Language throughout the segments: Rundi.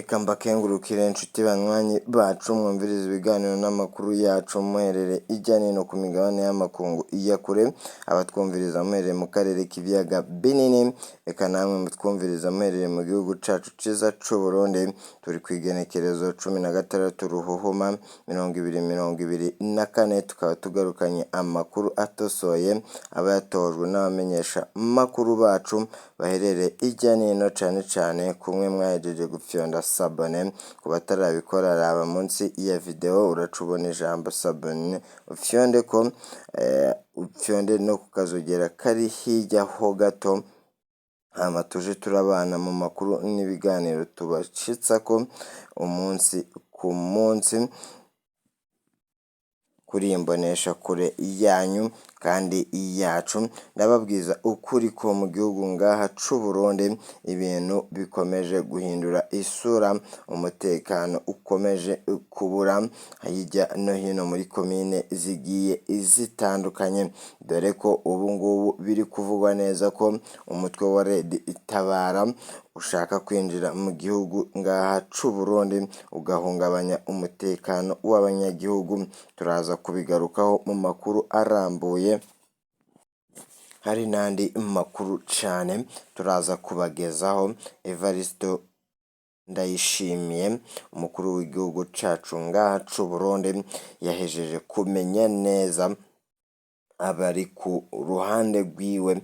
Reka mbakengurukire nshuti banywanyi bacu mwumviriza ibiganiro n'amakuru yacu muherere ijya nino ku migabane y'amakungu iya kure, abatwumviriza muherereye mu karere k'ibiyaga binini, reka namwe mutwumviriza muherereye mu gihugu cacu ciza c'Uburundi. Turi kw'igenekerezo 16 Ruhuhuma 2024, tukaba tugarukanye amakuru atosoye aba yatojwe n'abamenyesha makuru bacu baherereye ijya nino, cane cane kumwe mwahejeje gufyonda s'abonner. Ku batarabikora, raba munsi ya video uraca ubona ijambo "s'abonner", ufyondeko, ufyonde no kukazogera kari hirya ho gato, hama tuje turabana mu makuru n'ibiganiro tubashitsako umunsi ku munsi kuri iyi mboneshakure yanyu kandi yacu. Ndababwiza ukuri ko mu gihugu ngaha c'Uburundi ibintu bikomeje guhindura isura, umutekano ukomeje kubura hirya no hino muri komine zigiye zitandukanye, dore ko ubu ngubu biri kuvugwa neza ko umutwe wa Red Itabara ushaka kwinjira mu gihugu ngaha c'Uburundi ugahungabanya umutekano w'abanyagihugu. Turaza kubigarukaho mu makuru arambuye, hari n'andi makuru cane turaza kubagezaho. Evaristo Ndayishimiye, umukuru w'igihugu cacu ngaha c'Uburundi, yahejeje kumenya neza abari ku ruhande rwiwe,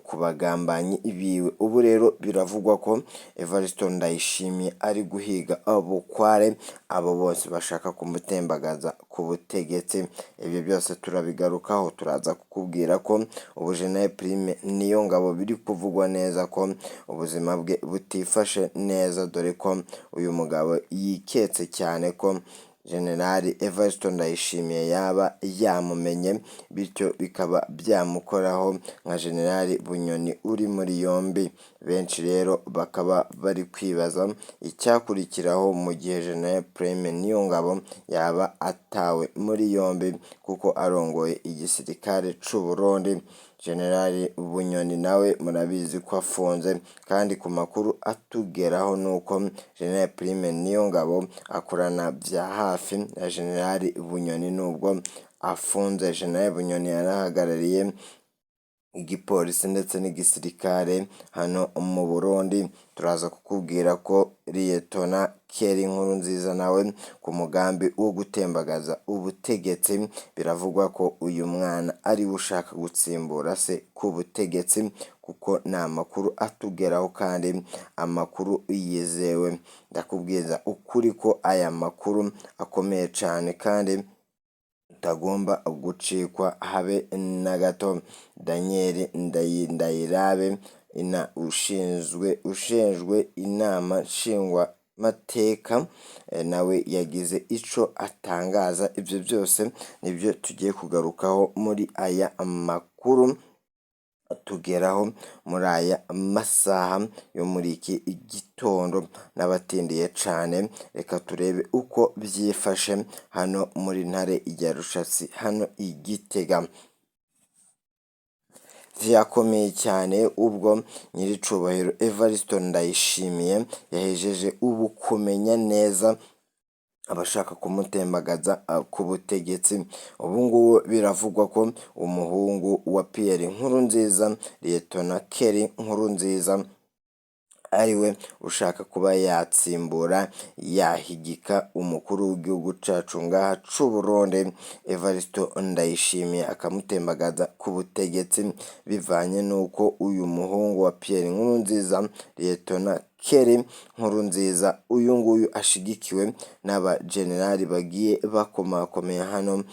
ku bagambanyi biwe. Ubu rero biravugwa ko Evaristo Ndayishimiye ari guhiga bukware abo bose bashaka kumutembagaza ku butegetsi. Ibyo byose turabigarukaho. Turaza kukubwira ko ubu General Prime Niyongabo biri kuvugwa neza ko ubuzima bwe butifashe neza, dore ko uyu mugabo yiketse cyane ko General Evariste Ndayishimiye yaba yamumenye, bityo bikaba byamukoraho nka General Bunyoni uri muri yombi. Benshi rero bakaba bari kwibaza icyakurikiraho mu gihe General Prime Niyongabo yaba atawe muri yombi kuko arongoye igisirikare c'u Burundi. General Bunyoni nawe murabizi ko afunze, kandi ku makuru atugeraho nuko General Prime Niyongabo akorana bya hafi na General Bunyoni nubwo afunze. General Bunyoni yarahagarariye igipolisi ndetse n'igisirikare hano mu Burundi. Turaza kukubwira ko Liyetona Kelly Nkurunziza nawe ku mugambi wo gutembagaza ubutegetsi, biravugwa ko uyu mwana ariwe ushaka gutsimbura se ku butegetsi, kuko ni amakuru atugeraho kandi amakuru yizewe. Ndakubwiza ukuri ko aya makuru akomeye cyane kandi utagomba gucikwa habe na gato. Daniel Ndayirabe ushinzwe inama nshingwamateka nawe yagize ico atangaza. Ibyo byose nibyo tugiye kugarukaho muri aya makuru atugeraho muri aya masaha yo muri iki gitondo. N'abatindiye cane, reka turebe uko byifashe hano muri Ntare ya Rushatsi, hano i Gitega. Vyakomeye cyane ubwo nyiricubahiro Evariste Ndayishimiye yahejeje ubu kumenya neza abashaka kumutembagaza ku butegetsi. Ubu ngubu biravugwa ko umuhungu wa Pierre Nkurunziza, Liyetona Kelly Nkurunziza, ariwe ushaka kuba yatsimbura, yahigika umukuru w'igihugu cacu ngaha c'u Burundi Evariste Ndayishimiye, akamutembagaza ku butegetsi, bivanye n'uko uyu muhungu wa Pierre Nkurunziza, Liyetona Kelly Nkurunziza, uyu nguyu ashigikiwe n'abajenerali bagiye bakomakomeye hano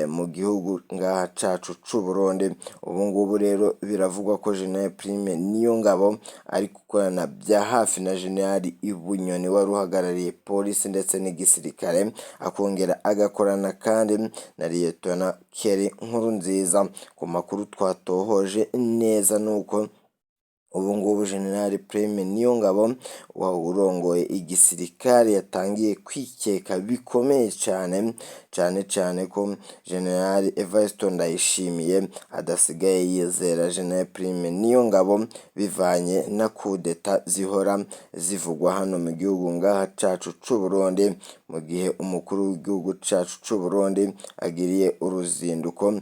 mu gihugu ngaha cacu c'u Burundi. Ubu ngubu rero biravugwa ko General Prime Niyongabo ari gukorana bya hafi na General Bunyoni wari uhagarariye polisi ndetse n'igisirikare, akongera agakorana kandi na Liyetona Kelly Nkurunziza. Ku makuru twatohoje neza nuko Ubu ngubu General Prime Niyongabo urongoye igisirikare yatangiye kwikeka bikomeye cyane, cyane cyane ko General Evariste Ndayishimiye adasigaye yizera General Prime Niyongabo bivanye na kudeta zihora zivugwa hano mu gihugu ngaha cacu c'u Burundi, mu gihe umukuru w'igihugu cacu c'u Burundi agiriye uruzinduko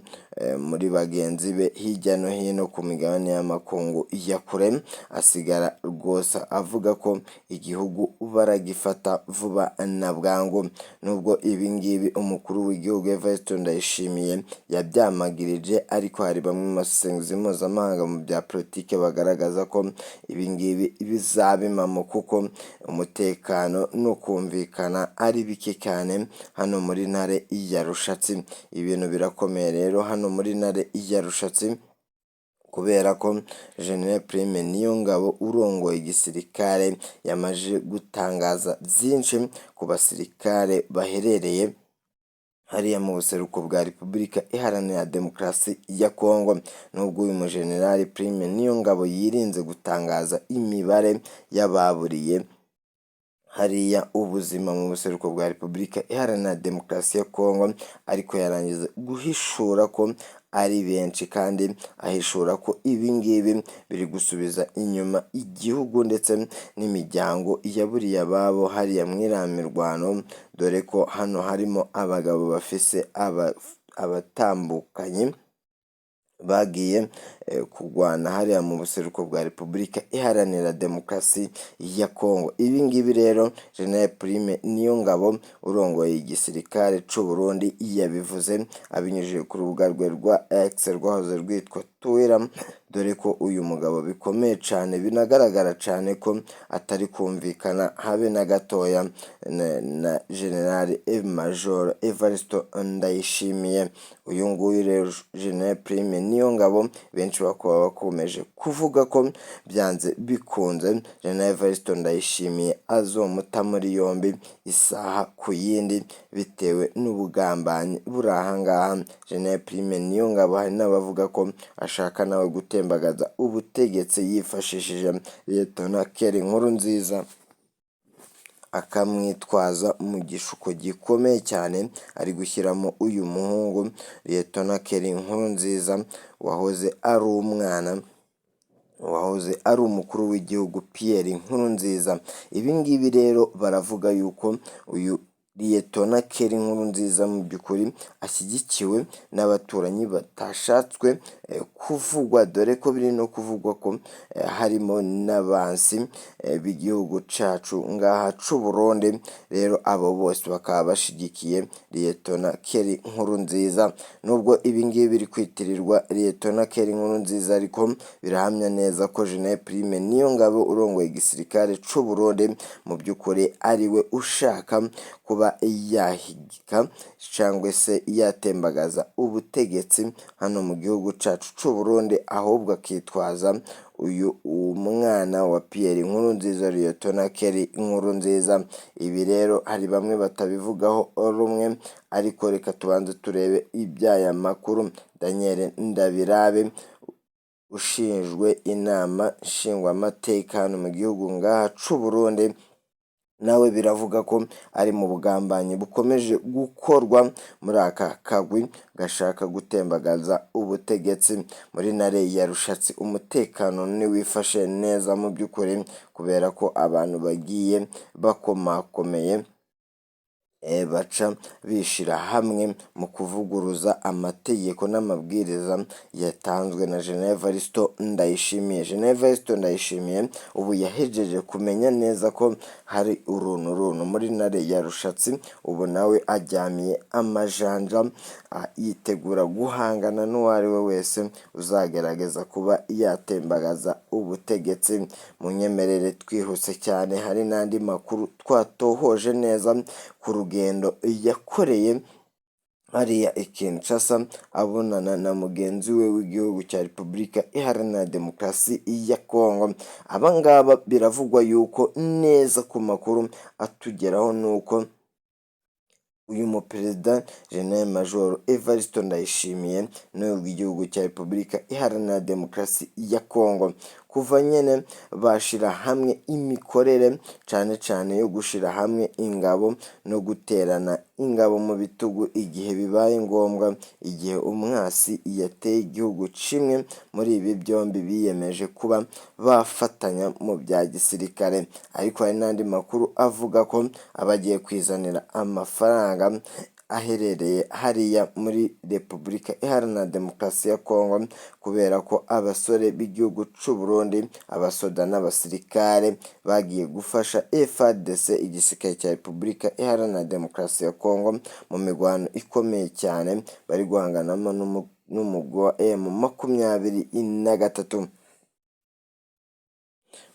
muri bagenzi be hirya no hino ku migabane y'amakungu ya kure, asigara rwose avuga ko igihugu baragifata vuba na bwangu. Nubwo ibi ngibi umukuru w'igihugu Evariste Ndayishimiye yabyamagirije, ariko hari bamwe mu basesenguzi mpuzamahanga mu bya politike bagaragaza ko ibi ngibi bizaba impamo, kuko umutekano no kumvikana ari bike cyane hano muri ntare ya Rushatsi. Ibintu birakomeye rero hano muri ntare ya Rushatsi, kubera ko General Prime Niyongabo urongoye igisirikare yamaze gutangaza byinshi ku basirikare baherereye hariya mu buseruko bwa Repubulika Iharanira Demokarasi ya Kongo. Nubwo uyu mujenerali Prime Niyongabo yirinze gutangaza imibare y'ababuriye hariya ubuzima mu buseruko bwa Repubulika Iharanira Demokarasi ya Kongo, ariko yarangiza guhishura ko ari benshi, kandi ahishura ko ibi ngibi biri gusubiza inyuma igihugu ndetse n'imiryango yaburiye ababo hariya mu iriya mirwano, dore ko hano harimo abagabo bafise abatambukanye bagiye kurwana hariya mu buseruko bwa Repubulika Iharanira Demokarasi ya Kongo. Ibi ngibi rero General Prime Niyongabo urongoye igisirikare c'u Burundi yabivuze abinyujije ku rubuga rwe rwa X rwahoze rwitwa Twitter, dore ko uyu mugabo bikomeye cyane binagaragara cyane ko atari kumvikana habe na gatoya na General Major Evariste Ndayishimiye. Uyu nguyu rero General Prime Niyongabo benshi bakaba bakomeje kuvuga ko byanze bikunze General Evariste Ndayishimiye azomuta muri yombi isaha ku yindi, bitewe n'ubugambanyi buri aha ngaha. General Prime Niyongabo hari n'abavuga ko ashaka nawe gutembagaza ubutegetsi yifashishije Liyetona Kerry Nkurunziza, akamwitwaza mu gishuko gikomeye cyane ari gushyiramo uyu muhungu Liyetona Kerry Nkurunziza wahoze ari umwana, wahoze ari umukuru w'igihugu Pierre Nkurunziza. Ibi ngibi rero baravuga yuko uyu Liyetona Kerry Nkurunziza mu by'ukuri ashyigikiwe n'abaturanyi batashatswe kuvugwa, dore ko biri no kuvugwa ko harimo n'abansi b'igihugu cacu ngaha c'u Burundi. Rero abo bose bakaba bashigikiye Liyetona Kerry Nkurunziza. Nubwo ibi ngibi biri kwitirirwa Liyetona Kerry Nkurunziza, ariko birahamya neza ko General Prime Niyongabo urongoye igisirikare c'u Burundi mu by'ukuri ariwe ushaka kuba yahigika cyangwa se yatembagaza ubutegetsi hano mu gihugu cacu c'u Burundi, ahubwo akitwaza uyu mwana wa Pierre Nkurunziza, Liyetona Kerry Nkurunziza. Ibi rero hari bamwe batabivugaho rumwe, ariko reka tubanze turebe iby'aya makuru. Daniel Ndabirabe ushinzwe inama nshingwamateka hano mu gihugu ngaha c'u Burundi, nawe biravuga ko ari mu bugambanyi bukomeje gukorwa muri aka kagwi gashaka gutembagaza ubutegetsi. Muri ntare ya Rushatsi umutekano ntiwifashe neza mu by'ukuri, kubera ko abantu bagiye bakomakomeye baca bishira hamwe mu kuvuguruza amategeko n'amabwiriza yatanzwe na General Evariste Ndayishimiye. General Evariste Ndayishimiye ubu yahejeje kumenya neza ko hari uruntu runtu muri ntare ya Rushatsi, ubu nawe aryamiye amajanja yitegura guhangana n'uwo ari we wese uzagerageza kuba yatembagaza ubutegetsi. Munyemerere twihuse cyane, hari n'andi makuru twatohoje neza ku rugendo yakoreye hariya i Kinshasa abonana na mugenzi we w'igihugu cya Repubulika Iharanira Demokarasi ya Kongo. Aba ngaba biravugwa yuko neza ku makuru atugeraho nuko uyu muperezida General Major Evariste Ndayishimiye n'uw'igihugu cya Repubulika Iharanira Demokarasi ya Kongo, Kuva nyene bashira hamwe imikorere, cane cane yo gushira hamwe ingabo no guterana ingabo mu bitugu igihe bibaye ngombwa, igihe umwasi yateye igihugu kimwe muri ibi byombi biyemeje kuba bafatanya mu bya gisirikare. Ariko hari n'andi makuru avuga ko abagiye kwizanira amafaranga aherereye hariya muri Repubulika Iharanira Demokarasi ya Kongo, kubera ko abasore b'igihugu c'u Burundi, abasoda n'abasirikare bagiye gufasha FARDC, igisirikare cya Repubulika Iharanira Demokarasi ya Kongo, mu mirwano ikomeye cyane bari guhanganamo n'umugwi wa M23.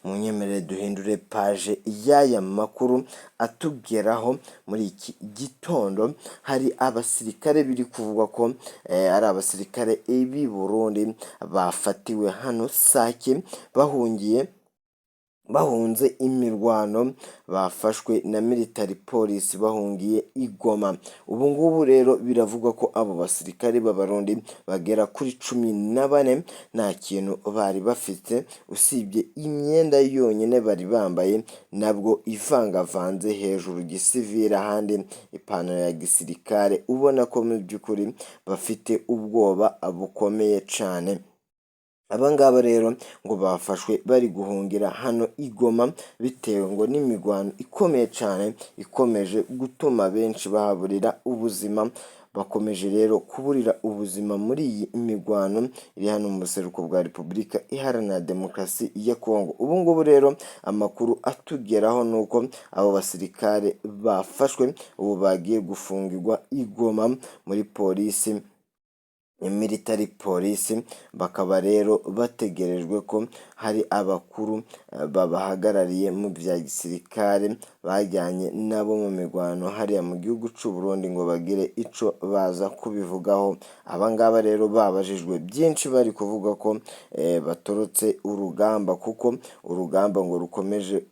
Munyemerere duhindure page y'aya makuru atugeraho muri iki gitondo. Hari abasirikare biri kuvugwa ko ari abasirikare b'i Burundi bafatiwe hano Sake bahungiye, bahunze imirwano, bafashwe na military police bahungiye i Goma. Ubu ngubu rero biravugwa ko abo basirikare b'Abarundi bagera kuri 14 nta kintu bari bafite usibye imyenda yonyine bari bambaye, nabwo ivangavanze, hejuru gisivile ahandi ipantaro ya gisirikare, ubona ko mu by'ukuri bafite ubwoba bukomeye cane. Aba ngaba rero ngo bafashwe bari guhungira hano i Goma bitewe ngo n'imigwano ikomeye cyane ikomeje gutuma benshi bahaburira ubuzima. Bakomeje rero kuburira ubuzima muri iyi migwano iri hano mu buseruko bwa Repubulika Iharanira Demokarasi ya Kongo. Ubu ngubu rero amakuru atugeraho ni uko abo basirikare bafashwe ubu bagiye gufungirwa i Goma muri polisi, military police, bakaba rero bategerejwe ko hari abakuru babahagarariye mu bya gisirikare bajyanye nabo mu mirwano hariya mu gihugu c'u Burundi ngo bagire ico baza kubivugaho. Aba ngaba rero babajijwe byinshi, bari kuvuga ko batorotse urugamba kuko urugamba ngo rukomeje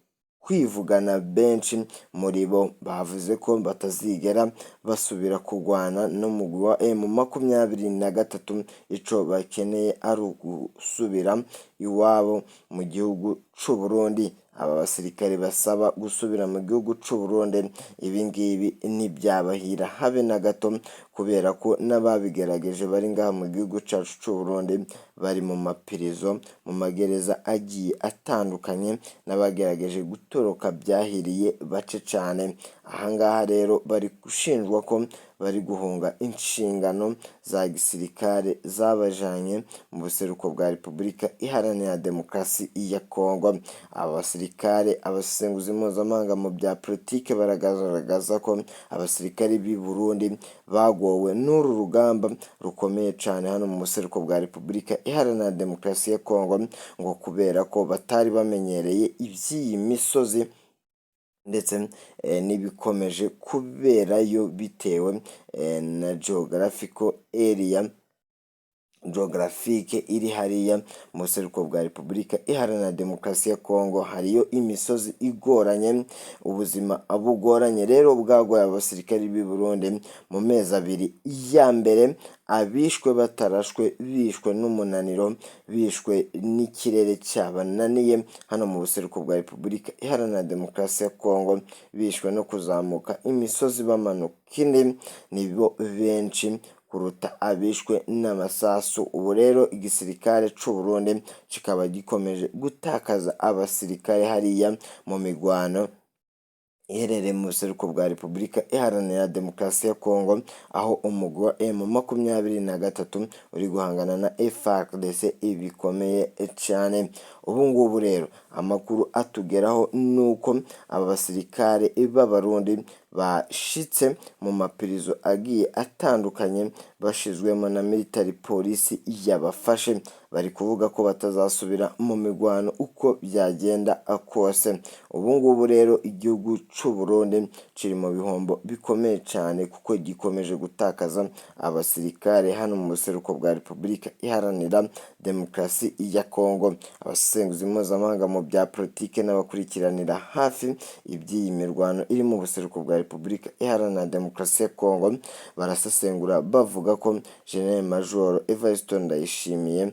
kwivugana benshi muri bo. Bavuze ko batazigera basubira kurwana n'umugwi wa M23, ico bakeneye ari ugusubira iwabo mu gihugu c'u Burundi. Aba basirikare basaba gusubira mu gihugu c'u Burundi, ibi ngibi ntibyabahira habe na gato, kubera ko n'ababigerageje bari ngaha mu gihugu cacu c'u Burundi, bari mu mapirizo, mu magereza agiye atandukanye, n'abagerageje gutoroka byahiriye bace cane. Ahangaha rero bari gushinjwa ko bari guhunga inshingano za gisirikare zabajanye mu buseruko bwa Repubulika Iharanira Demokarasi ya Kongo. Aba basirikare, abasesenguzi mpuzamahanga mu bya politike baragaragaza ko abasirikare b'i Burundi bagowe n'uru rugamba rukomeye cane hano mu buseruko bwa Repubulika Iharanira Demokarasi ya Kongo, ngo kubera ko batari bamenyereye iby'iyi misozi ndetse n'ibikomeje kuberayo bitewe na geographical area, geographique iri hariya mu buseruko bwa Repubulika Iharanira Demokarasi ya Kongo. Hariyo imisozi igoranye, ubuzima bugoranye rero bwagoye abasirikari b'i Burundi. Mu mezi 2 ya mbere, abishwe batarashwe bishwe n'umunaniro, bishwe n'ikirere cyabananiye hano mu buseruko bwa Repubulika Iharanira Demokarasi ya Kongo, bishwe no kuzamuka imisozi bamanuka indi, nibo benshi kuruta abishwe n'amasasu. Ubu rero igisirikare c'u Burundi kikaba gikomeje gutakaza abasirikare hariya mu migwano iherereye mu buseruko bwa Repubulika Iharanira Demokarasi ya Kongo, aho umugwi wa M23 uri guhangana na FARDC bikomeye cane. Ubu ngubu rero amakuru atugeraho nuko aba basirikare b'Abarundi bashitse mu mapirizo agiye atandukanye bashizwemo na military police yabafashe, bari kuvuga ko batazasubira mu migwano uko byagenda kose. Ubu ngubu rero igihugu c'u Burundi kiri mu bihombo bikomeye cane kuko gikomeje gutakaza abasirikare hano mu buseruko bwa Repubulika Iharanira Demokarasi ya Kongo. Abasesenguzi mpuzamahanga mu bya politike n'abakurikiranira hafi iby'iyi mirwano iri mu buseruko bwa Repubulika Iharanira Demokarasi ya Kongo barasesengura bavuga ko General Major Evariste Ndayishimiye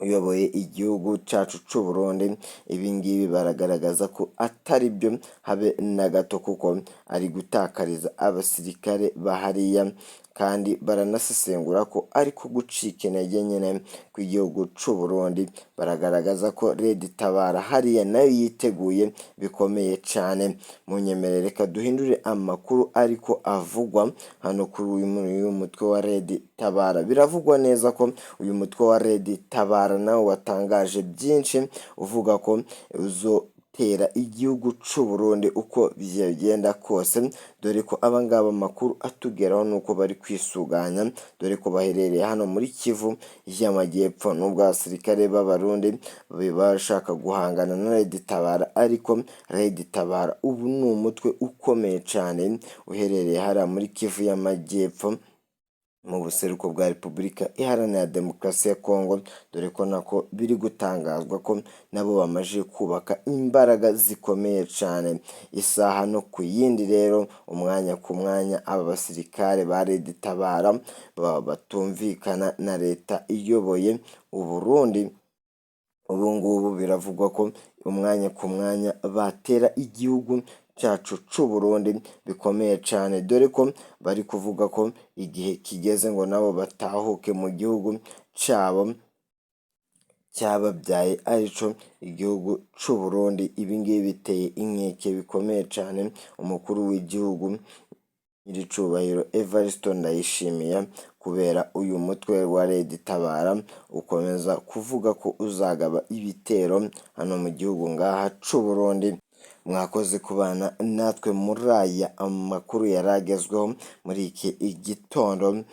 Uyoboye igihugu cyacu c'u Burundi. Ibi ngibi baragaragaza ko atari byo habe na gato, kuko ari gutakariza abasirikare bahariya, kandi baranasesengura ko ariko gucika intege nyine kw'igihugu c'u Burundi. Baragaragaza ko Red Tabara hariya nayo yiteguye bikomeye cane. Munyemerere reka duhindure amakuru ariko avugwa hano kuri uyu mutwe wa Red Tabara. Biravugwa neza ko uyu mutwe wa Red Tabara nawe watangaje byinshi, uvuga ko uzotera igihugu c'u Burundi uko byagenda kose, dore ko abangaba amakuru atugeraho nuko bari kwisuganya, dore ko baherereye hano muri Kivu y'Amajyepfo. Nubwo abasirikare b'Abarundi bashaka guhangana na Red Tabara, ariko Red Tabara ubu ni umutwe ukomeye cane uherereye hariya muri Kivu y'Amajyepfo, mu buseruko bwa Repubulika Iharanira Demokarasi ya Kongo, dore ko nako biri gutangazwa ko nabo bamaze kubaka imbaraga zikomeye cane. Isaha no ku yindi rero, umwanya ku mwanya, aba basirikare ba Red Tabara batumvikana na leta iyoboye Uburundi, ubu ngubu biravugwa ko umwanya ku mwanya batera igihugu cyacu c'u Burundi bikomeye cane, dore ko bari kuvuga ko igihe kigeze ngo nabo batahuke mu gihugu cabo cyababyaye, arico igihugu c'u Burundi. Ibi ngibi biteye inkeke bikomeye cane umukuru w'igihugu nyiricubahiro Evariste Ndayishimiye, kubera uyu mutwe wa Red Tabara ukomeza kuvuga ko uzagaba ibitero hano mu gihugu ngaha c'u Burundi. Mwakoze kubana natwe muri aya makuru yari agezweho muri iki gitondo.